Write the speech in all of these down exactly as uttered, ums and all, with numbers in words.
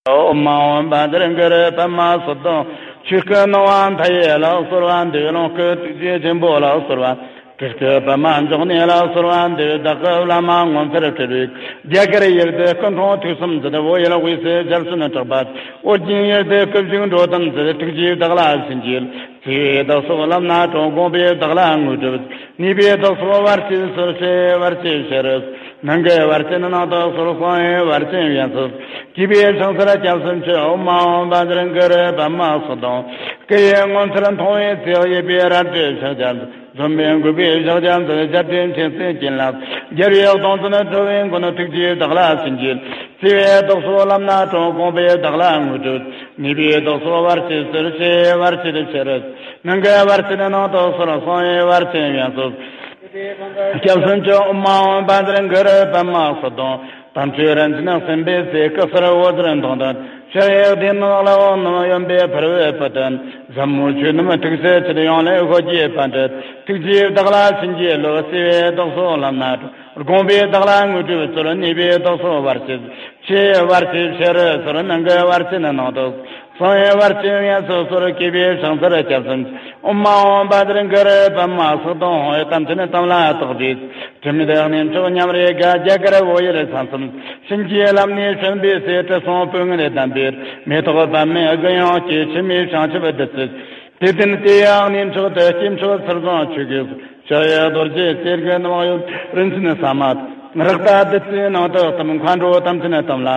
ཨོཾ་ཨཱཿཧཱུྃ་བཛྲ་གུ་རུ་པདྨ་སིདྡྷི། ཆོས་སྐུ་སྣང་བ་མཐའ་ཡས་ལ་གསོལ་བ་འདེབས། ལོངས་སྐུ་ཐུགས་རྗེ་ཆེན་པོ་ལ་གསོལ་བ། སྤྲུལ་སྐུ་པདྨ་འབྱུང་གནས་ལ་གསོལ་བ་འདེབས། བདག་གི་བླ་མ་ངོ་མཚར་སྤྲུལ་པའི། རྒྱ་གར་ཡུལ་དུ་སྐུ་འཁྲུངས་དུས་གསུམ་མཛད། བོད་ཡུལ་དབུས་སུ་ཞལ་གསུམ་གྲགས་པ། ཨོ་རྒྱན་ཡུལ་དུ་སྐུ་བཞུགས་འགྲོ་དོན་མཛད། ཐུགས་རྗེས་བདག་ལ་བྱིན་གྱིས་བརྩེ་བའི་བདག་སོགས་ལམ་སྣ་དྲོངས། དགོངས་པའི་བདག་ལ་དངོས་གྲུབ། ནུས་པའི་བདག་སོགས་བར་ཆད་སོལ། ཕྱི་ཡི་བར་ཆད་ཕྱི་རུ། ནང་གི་བར་ཆད་ནང་དུ་སོལ། གསང་བའི་བར་ཆད་ཡོངས་སུ། གུས་པས་ཕྱག་འཚལ་སྐྱབས་སུ་མཆི། ཨོཾ་ཨཱཿཧཱུྃ་བཛྲ་གུ་རུ་པདྨ་སིདྡྷི། སྐུ་ཡི་ངོ་མཚར་མཐོང་བའི་ཚེ། གཡས་པས་རལ་གྲི་ཕྱག་རྒྱ་མཛད། བཟུང་བས་འགུགས་པའི་ཕྱག་རྒྱ་མཛད། རྒྱལ་སྲས་མཁྱེན་བརྩེ་བསྟན་ལ། རྒྱལ་བའི་གདུང་འཛིན་འགྲོ་བའི་མགོན། ཐུགས་རྗེས་བདག་ལ་བྱིན་གྱིས་བརྩེ་བའི་བདག་སོགས་ལམ་སྣ་དྲོངས། དགོངས་པའི་བདག་ལ་དངོས་གྲུབ། ནུས་པའི་བདག་སོགས་བར་ཆད་སོལ། ཕྱི་ཡི་བར་ཆད་ཕྱི་རུ། ནང་གི་བར་ཆད་ནང་དུ་སོལ། གསང་བའི་བར་ཆད་ཡོངས་སུ། སྐྱབས་སུ་མཆི། ཨོཾ་ཨཱཿཧཱུྃ་བཛྲ་གུ་རུ་པདྨ་སིདྡྷི། དམ་ཆོས་རིན་ཆེན་གསུམ་པའི་ཚེ། སྐུ་གསལ་འོད་ཟེར་མདངས་ལྡན། ཕྱག་གཡས་བདེ་གནག་ལ་འོག་རྣམས་གཡོན་པས་འཕུར་བའི་སྤུ་ལྡན། ཟབ་མོ་ཆོས་རྣམས་ཐུགས་སུ་ཆུད། ཡང་ལེ་ཤོད་ཀྱི་པཎྜི་ཏ། ཐུགས་རྗེས་བདག་ལ་བྱིན་གྱིས་རློབས། བརྩེ་བའི་བདག་སོགས་ལམ་སྣ་དྲོངས། དགོངས་པའི་བདག་ལ་དངོས་གྲུབ་སྩོལ། ནུས་པའི་བདག་སོགས་བར་ཆད། ཕྱི་ཡི་བར་ཆད་ཕྱི་རུ་སོལ། ནང་གི་བར་ཆད་ནང་དུ། གསང་བའི་བར་ཆད་ཡོངས་སུ་སོལ། གུས་པས་ཕྱག་འཚལ་སྐྱབས་སུ། ཨོཾ་ཨཱཿཧཱུྃ་བཛྲ་གུ་རུ་པདྨ་སིདྡྷི་ཧཱུྃ། དམ་ཅན་དམ་ལ་བཏགས་པའི། དྲི་མེད་གནས་མཆོག་མཉམ་རེ་དགའ། རྒྱ་གར་བོད་ཡུལ་ས་མཚམས། གཤིན་རྗེའི་ལམ་ནས་བྱོན་པའི་ཚེ། དྲི་བསུང་སྤོས་ངད་ལྡན་པའི། མེ་ཏོག་པདྨའི་དགུན་ཡང་སྐྱེས། འཆི་མེད་བྱང་ཆུབ་བདུད་རྩི། དེ་ལྡན་དེ་ཡང་གནས་མཆོག་ཏུ། སྐྱེས་མཆོག་ཚུལ་བཟང་ཆོས་གོས། ཕྱག་གཡས་རྡོ་རྗེ་རྩེ་དགུ་རྣམས། གཡོན་རིན་ཆེན་ས་མ། རཀྟ་བདུད་རྩིའི་ནང་དུ་གཏུབས། མཁའ་འགྲོ་དམ་ཅན་དམ་ལ།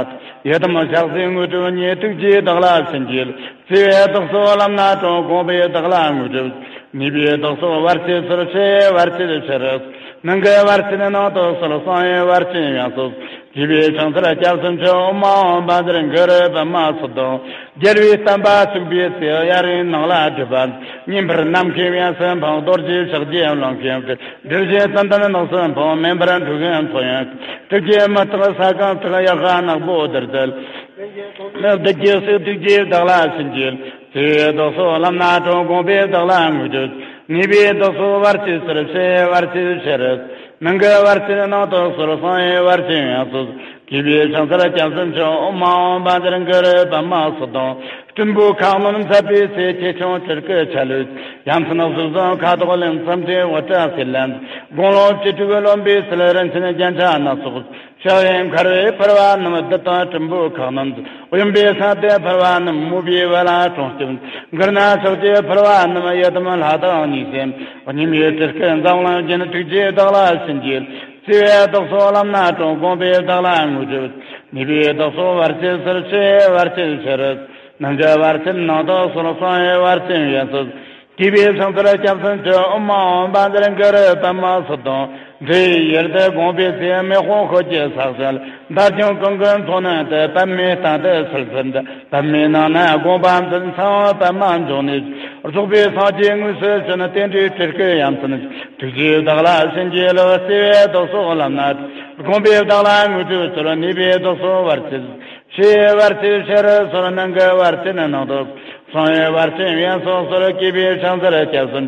ཡི་དམ་ཞལ་ཟས་དངོས་གྲུབ་བརྙེས། ཐུགས་རྗེས་བདག་ལ་བྱིན་གྱིས། བརྩེ་བའི་བདག་སོགས་ལམ་སྣ་དྲོངས། དགོངས་པའི་བདག་ལ་དངོས་གྲུབ། ནུས་པའི་བདག་སོགས་བར་ཆད་སོལ། ཕྱི་ཡི་བར་ཆད་ཕྱི་རུ། ནང་གི་བར་ཆད་ནང་དུ་སོལ། གསང་བའི་བར་ཆད་ཡོངས་སུ། གུས་པས་ཕྱག་འཚལ་སྐྱབས་སུ་མཆི། ཨོཾ་ཨཱཿཧཱུྃ་བཛྲ་གུ་རུ་པདྨ་སིདྡྷི་ཧཱུྃ། རྒྱལ་བའི་བསྟན་པ་བཙུགས་པའི་ཚེ། གཡའ་རིའི་ནང་ལ་སྒྲུབ་པ། བསྙེན་པར་ནམ་མཁའི་དབྱིངས་སུ་འཕངས། རྡོ་རྗེ་ཕྱག་རྒྱའི་ཀློང་ཁེངས་ཏེ། སྒྲིབ་བཞི་ཙནྡན་ནགས་སུ་འཕངས། མེ་འབར་འཁྲུགས་ཤིང་མཚོ་ཡང་། སྲིབ་ཀྱི་མུ་སྟེགས་ས་གང་དག་ཡལ་ག་ནག་པོ་རྡུལ་བྲལ། བདུད་ཀྱི་སྲོག་ཐུགས་རྗེས་བདག་ལ་བྱིན་གྱིས། བརྩེ་བའི་བདག་སོགས་ལམ་སྣ་དྲོངས། དགོངས་པའི་བདག་ལ་དངོས་གྲུབ། ནུས་པའི་བདག་སོགས་བར་ཆད་སོལ། ཕྱི་ཡི་བར་ཆད་ཕྱི་རུ། ནང་གི་བར་ཆད་ནང་དུ་སོལ། གསང་བའི་བར་ཆད་ཡོངས་སུ། གུས་པས་ཕྱག་འཚལ་སྐྱབས་སུ་མཆི། ཨོཾ་ཨཱཿཧཱུྃ་བཛྲ་གུ་རུ་པདྨ་སིདྡྷི་ཧཱུྃ། སྲིན་པོའི་ཁ་གནོན་མཛད་པའི་ཚེ། ཆེ་ཆུང་སྤྲུལ་སྐུ་ཆ་ལུགས། ཡ་མཚན་གཟུགས་བཟང་ཁ་དོག་ལེན། མཚམས་སྤྲིན་འོད་འདྲ་སེར་ལ། དགུང་ལོ་བཅུ་དྲུག་ལོན་པའི་ཚུལ། རིན་ཆེན་རྒྱན་ཆ་སྣ་ཚོགས། ཕྱག་གཡས་མཁར་བས་འཕུར་བ་རྣམས། བདུད་དང་སྲིན་པོའི་ཁ་གནོན། གཡོན་པས་སེང་སྟེ་འཕུར་བ་རྣམས། མོས་པའི་བ་ལང་སྲོང་སྐྱོབ། མགུལ་ནག་ཕྱོགས་ཀྱིས་འཕུར་བ་རྣམས། ཡི་དམ་ལྷ་དང་གཉིས་སུ་མེད། གཉིས་མེད་སྤྲུལ་སྐུ་འཛམ་གླིང་རྒྱན། ཐུགས་རྗེས་བདག་ལ་བྱིན་གྱིས། བརྩེ་བའི་བདག་སོགས་ལམ་སྣ་དྲོངས། དགོངས་པའི་བདག་ལ་དངོས་གྲུབ། ནུས་པའི་བདག་སོགས་བར་ཆད་སོལ། ཕྱི་ཡི་བར་ཆད་ཕྱི་རུ། ནང་གི་བར་ཆད་ནང་དུ་སོལ། གསང་བའི་བར་ཆད་ཡོངས་སུ། གུས་པས་ཕྱག་འཚལ་སྐྱབས་སུ་མཆི། ཨོཾ་ཨཱཿཧཱུྃ་བཛྲ་གུ་རུ་པདྨ་སིདྡྷི་ཧཱུྃ། འདྲེ་ཡི་ཡུལ་དུ་དགོངས་པའི་ཚེ། མེ་དཔུང་ཤོད་ཀྱི་ས་གཞི་ལ། འདར་ཞིང་གང་གི་མཚོ་ནང་དུ། པདྨའི་སྟེང་དུ་ཚུར་འཛུལ་འདྲ། པདྨའི་ནང་ན་དགོངས་པ་འཛིན། གསང་བ་པདྨ་འབྱུང་གནས། རྫོགས་པའི་སངས་རྒྱས་དངོས་སུ་བྱོན། རྟེན་འབྲེལ་སྤྲུལ་སྐུ་ཡ་མཚན། ཐུགས་རྗེས་བདག་ལ་བྱིན་གྱིས་རློབས། བརྩེ་བའི་བདག་སོགས་ལམ་སྣ། དགོངས་པའི་བདག་ལ་དངོས་གྲུབ་སྩོལ། ནུས་པའི་བདག་སོགས་བར་ཆད། ཕྱི་ཡི་བར་ཆད་ཕྱི་རུ་སོལ། ནང་གི་བར་ཆད་ནང་དུ། གསང་བའི་བར་ཆད་ཡོངས་སུ་སོལ། གུས་པས་ཕྱག་འཚལ་སྐྱབས་སུ།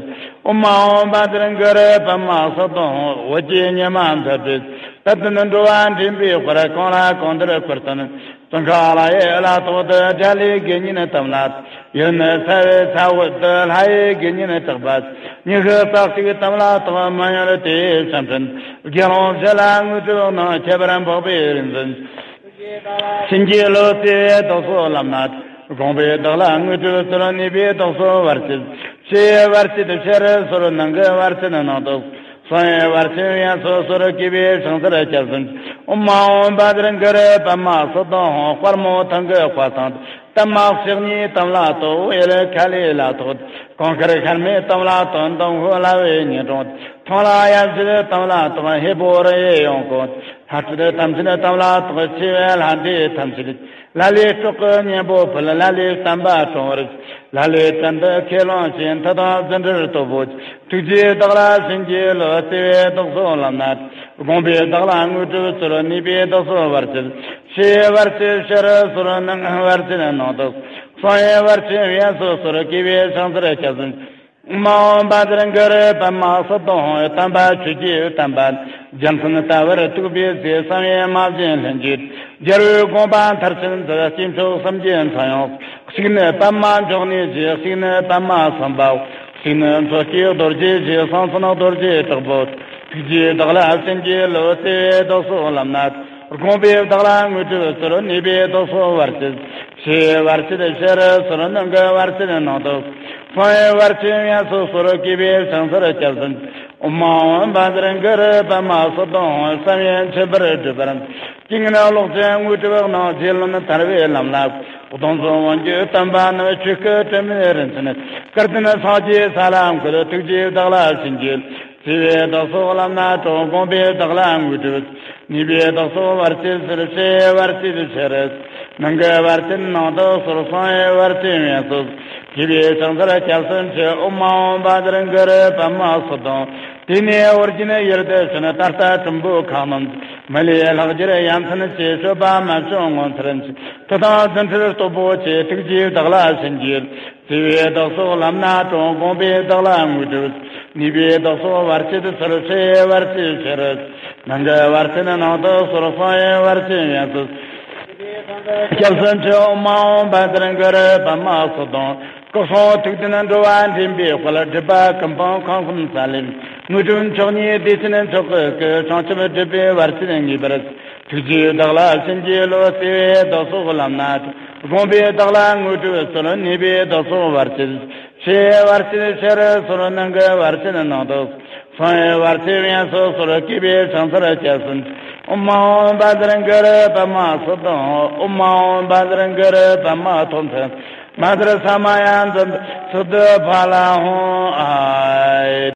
ཨོཾ་ཨཱཿཧཱུྃ་བཛྲ་གུ་རུ་པདྨ་སིདྡྷི་ཧཱུྃ། འོད་ཀྱི་ཉི་མ་འཛད་པའི། དད་ལྡན་འགྲོ་བ་འདྲེན་པའི་དཔལ། གང་ལ་གང་འདུལ་བཀུར་སྟོན། ཙོང་ཁ་ལ་ཡི་བླ་ཐོག་ཏུ། དགྲ་ལྷའི་དགེ་བསྙེན་དམ་ལ། ཡུལ་ནི་ས་བའི་ས་འོག་ཏུ། ལྷ་ཡི་དགེ་བསྙེན་གྲགས་པ། ཉི་ཤུ་རྩ་གཅིག་དམ་ལ་བཏགས། མི་ཡུལ་དེའི་བྱང་ཕྲན། དགེ་སློང་བཞི་ལ་དངོས་གྲུབ་གནང་། ཁྱད་པར་འཕགས་པའི་རིག་འཛིན། བྱིན་གྱིས་རློབས། བརྩེ་བའི་བདག་སོགས་ལམ་སྣ། དགོངས་པའི་བདག་ལ་དངོས་གྲུབ་སྩོལ། ནུས་པའི་བདག་སོགས་བར་ཆད། ཕྱི་ཡི་བར་ཆད་ཕྱི་རུ་སོལ། ནང་གི་བར་ཆད་ནང་དུ། གསང་བའི་བར་ཆད་ཡོངས་སུ་སོལ། གུས་པས་ཕྱག་འཚལ་སྐྱབས་སུ། ཨོཾ་ཨཱཿཧཱུྃ་བཛྲ་གུ་རུ་པདྨ་སིདྡྷི་ཧཱུྃ། དཔལ་མོ་ཐང་གི་དཔལ་ཐང་། པདྨ་གཤེགས་སྙིང་དམ་ལ་བཏགས། ཡུལ་ཁ་ལའི་བླ་ཐོག། གོང་ཁར་ཤར་མའི་དམ་ལ་བཏགས། འདམ་ཧོ་ལ་བའི་ཉེ་དྲུང་། ཐང་ལྷ་ཡབ་སྲས་དམ་ལ་བཏགས། ཧས་པོ་རི་ཡི་ཡང་གོང་། ལྷ་སྲས་ཐམས་ཅད་དམ་ལ་བཏགས། ཆེ་བའི་ལྷ་འདྲེ་ཐམས་ཅད། ལ་ལས་སྲོག་གི་གཉེན་པོ་ཕུལ། ལ་ལས་བསྟན་པ་སྲུང་བར། ལ་ལས་བྲན་དུ་ཁས་བླངས་ཤིང་། མཐུ་དང་རྫུ་འཕྲུལ་སྟོབས་པོ་ཆེ། ཐུགས་རྗེས་བདག་ལ་བྱིན་གྱིས་རློབས། བརྩེ་བའི་བདག་སོགས་ལམ་སྣ། དགོངས་པའི་བདག་ལ་དངོས་གྲུབ་སྩོལ། ནུས་པའི་བདག་སོགས་བར་ཆད། ཕྱི་ཡི་བར་ཆད་ཕྱི་རུ་སོལ། ནང་བར་ཆད་ནང་དུ། གསང་བའི་བར་ཆད་ཡོངས་སུ་སོལ། གུས་པས་ཕྱག་འཚལ་སྐྱབས་སུ། ཨོཾ་ཨཱཿཧཱུྃ་བཛྲ་གུ་རུ་པདྨ་སིདྡྷི་ཧཱུྃ། དམ་པ་ཆོས་ཀྱི་དམ་པ། རྒྱལ་མཚན་ལྟ་བུར་ཐུགས་པའི་ཚེ། བསམ་ཡས་མ་བྱིན་ལྷུན་གྱིས་རྒྱལ་བའི་དགོངས་པ་མཐར་ཕྱིན་མཛད། སྐྱེས་མཆོག་སེམས་ཀྱི་མཚན་ཡང་། གཅིག་ནི་པདྨ་འབྱུང་གནས་ཀྱི། གཅིག་ནི་པདྨ་སམ་བྷ་བོ། གཅིག་ནི་མཚོ་སྐྱེས་རྡོ་རྗེ་གི། གསང་མཚན་རྡོ་རྗེ་དྲག་པོ། ཐུགས་རྗེའི་བདག་ལ་བྱིན་གྱིས་རློབས། བརྩེ་བའི་བདག་སོགས་ལམ་སྣ། དགོངས་པའི་བདག་ལ་དངོས་གྲུབ་སྩོལ། ནུས་པའི་བདག་སོགས་བར་ཆད། ཕྱི་ཡི་བར་ཆད་ཕྱི་རུ་སོལ། ནང་གི་བར་ཆད་ནང་དུ། གསང་བའི་བར་ཆད་དབྱིངས་སུ་སོལ། བསྐལ་པའི་བྱང་ས་རུ་སྐྱབས་སུ་མཆི། ཨོཾ་ཨཱཿཧཱུྃ་བཛྲ་གུ་རུ་པདྨ་སིདྡྷི་ཧཱུྃ། བསམ་ཡས་མཆོད་པར་བསྒྲུབ་པར། ཀྱེ་ངན་ལོག་ཅན་དངོས་གྲུབ་གནང་། རྗེ་བློན་ཐར་པའི་ལམ་ལ། གདུང་བརྩོན་དབང་གྱུར་བསྟན་པ་རྣམས། ཆོས་སྐུ་དྲི་མེད་རིན་ཆེན། སྐུར་ལྡན་སངས་རྒྱས་ས་ལ་འཁོད། ཐུགས་རྗེའི་བདག་ལ་བྱིན་གྱིས། བརྩེ་བའི་བདག་སོགས་ལམ་སྣ་དྲོངས། དགོངས་པའི་བདག་ལ་དངོས་གྲུབ། ནུས་པའི་བདག་སོགས་བར་ཆད་སོལ། ཕྱི་ཡི་བར་ཆད་ཕྱི་རུ། ནང་གི་བར་ཆད་ནང་དུ་སོལ། གསང་བའི་བར་ཆད་དབྱིངས་སུ། བསྐལ་པའི་བྱང་ས་རུ་སྐྱབས་སུ་མཆི། ཨོཾ་ཨཱཿཧཱུྃ་བཛྲ་གུ་རུ་པདྨ་སིདྡྷི་ཧཱུྃ། དེ་ནས་ཨོ་རྒྱན་ཡུལ་དུ་བྱོན། ད་ལྟ་སྲིན་པོ་ཁ་གནོན། མི་ལུས་ལྷག་བཅས་ཡ་མཚན་ཆེ། སྤྱོད་པ་མ་བྱུང་ངོ་མཚར་ཆེ། མཐུ་དང་རྫུ་འཕྲུལ་སྟོབས་པོ་ཆེ། ཐུགས་རྗེའི་བདག་ལ་བྱིན་གྱིས། བརྩེ་བའི་བདག་སོགས་ལམ་སྣ་དྲོངས། དགོངས་པའི་བདག་ལ་དངོས་གྲུབ། ནུས་པའི་བདག་སོགས་བར་ཆད་སོལ། ཕྱི་ཡི་བར་ཆད་ཕྱི་རུ། ནང་གི་བར་ཆད་ནང་དུ་སོལ། གསང་བའི་བར་ཆད་དབྱིངས་སུ། སྐྱབས་སུ་མཆི། ཨོཾ་ཨཱཿཧཱུྃ་བཛྲ་གུ་རུ་པདྨ་སིདྡྷི་ཧཱུྃ། སྐུ་གསུང་ཐུགས་ལྡན་འགྲོ་བ་འདྲེན་པའི་དཔལ། སྒྲིབ་པ་ཀུན་སྤངས་ཁམས་གསུམ་ས་ལེ། དངོས་གྲུབ་མཆོག་བརྙེས་བདེ་ཆེན་མཆོག་གི་སྐུ། བྱང་ཆུབ་སྒྲུབ་པའི་བར་ཆད་ངེས་པར། ཐུགས་རྗེའི་བདག་ལ་བྱིན་གྱིས་རློབས། བརྩེ་བའི་བདག་སོགས་ལམ་སྣ། དགོངས་པའི་བདག་ལ་དངོས་གྲུབ་སྩོལ། ནུས་པའི་བདག་སོགས་བར་ཆད། ཕྱི་ཡི་བར་ཆད་ཕྱི་རུ་སོལ། ནང་གི་བར་ཆད་ནང་དུ། གསང་བའི་བར་ཆད་དབྱིངས་སུ་སོལ། བསྐལ་པའི་བྱང་ས་རུ་སྐྱབས་སུ་མཆི། ཨོཾ་ཨཱཿཧཱུྃ་བཛྲ་གུ་རུ་པདྨ་སིདྡྷི་ཧཱུྃ། ཨོཾ་ཨཱཿཧཱུྃ་བཛྲ་གུ་རུ་པདྨ་ཐོག་མཚན། མ་ཛར་ས་མ་ཡ་ཛ་སིདྡྷི་ཕ་ལ་ཧཱུྃ། ཨཱཿ།